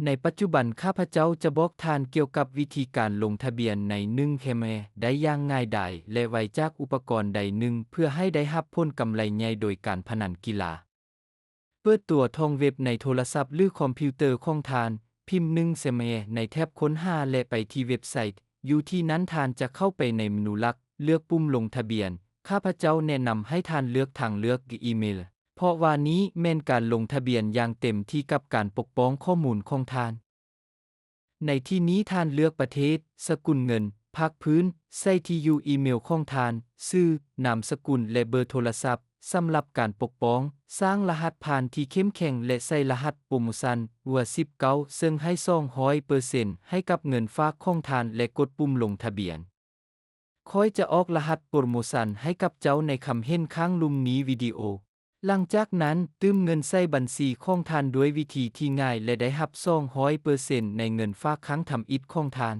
ໃນປັດຈຸບັນ ຂ້າພະເຈົ້າຈະບອກທ່ານກ່ຽວກັບວິທີການລົງທະບຽນໃນໜຶ່ງແຄມແອໄດ້ຢ່າງງ່າຍດາຍ ແລະ ໄວຈາກອຸປະກອນໃດໜຶ່ງ ເພື່ອໃຫ້ໄດ້ຮັບຜົນກຳໄລໃຫຍ່ໂດຍການພະນັນກິລາ. ເປີດຕົວທອງເວັບໃນໂທລະສັບ ຫຼື ຄອມພິວເຕີຂອງທ່ານ, ພິມໜຶ່ງແຄມແອໃນແທັບຄົ້ນຫາ ແລະ ໄປທີ່ເວັບໄຊ. ຢູ່ທີ່ນັ້ນທ່ານຈະເຂົ້າໄປໃນເມນູຫຼັກ, ເລືອກປຸ່ມລົງທະບຽນ. ຂ້າພະເຈົ້າແນະນຳໃຫ້ທ່ານເລືອກທາງເລືອກອີເມລ, ເພາະວ່ານີ້ແມ່ນການລົງທະບຽນຢ່າງເຕັມທີ່ກັບການປົກປ້ອງຂໍ້ມູນຂອງທ່ານ. ໃນທີ່ນີ້ທ່ານເລືອກປະເທດ, ສະກຸນເງິນ, ພາກພື້ນ, ໃສ່ທີ່ຢູ່ອີເມລຂອງທ່ານ, ຊື່, ນາມສະກຸນ ແລະ ເບີໂທລະສັບ. ສຳລັບການປົກປ້ອງ, ສ້າງລະຫັດຜ່ານທີ່ເຂັ້ມແຂງ ແລະ ໃສ່ລະຫັດໂປຣໂມຊັນ ເວີສິບເກົ້າ ເຊິ່ງໃຫ້ສອງຮ້ອຍເປີເຊັນໃຫ້ກັບເງິນຝາກຂອງທ່ານ ແລະ ກົດປຸ່ມລົງທະບຽນ. ຂ້ອຍຈະອອກລະຫັດໂປຣໂມຊັນໃຫ້ກັບເຈົ້າໃນຄຳເຫັນຂ້າງລຸ່ມນີ້ວິດີໂອ. ຫຼັງຈາກນັ້ນ, ຕື່ມເງິນໃສ່ບັນຊີຂອງທ່ານດ້ວຍວິທີທີ່ງ່າຍ ແລະ ໄດ້ຮັບສອງຮ້ອຍເປີເຊັນໃນເງິນຝາກຄັ້ງທຳອິດຂອງທ່ານ.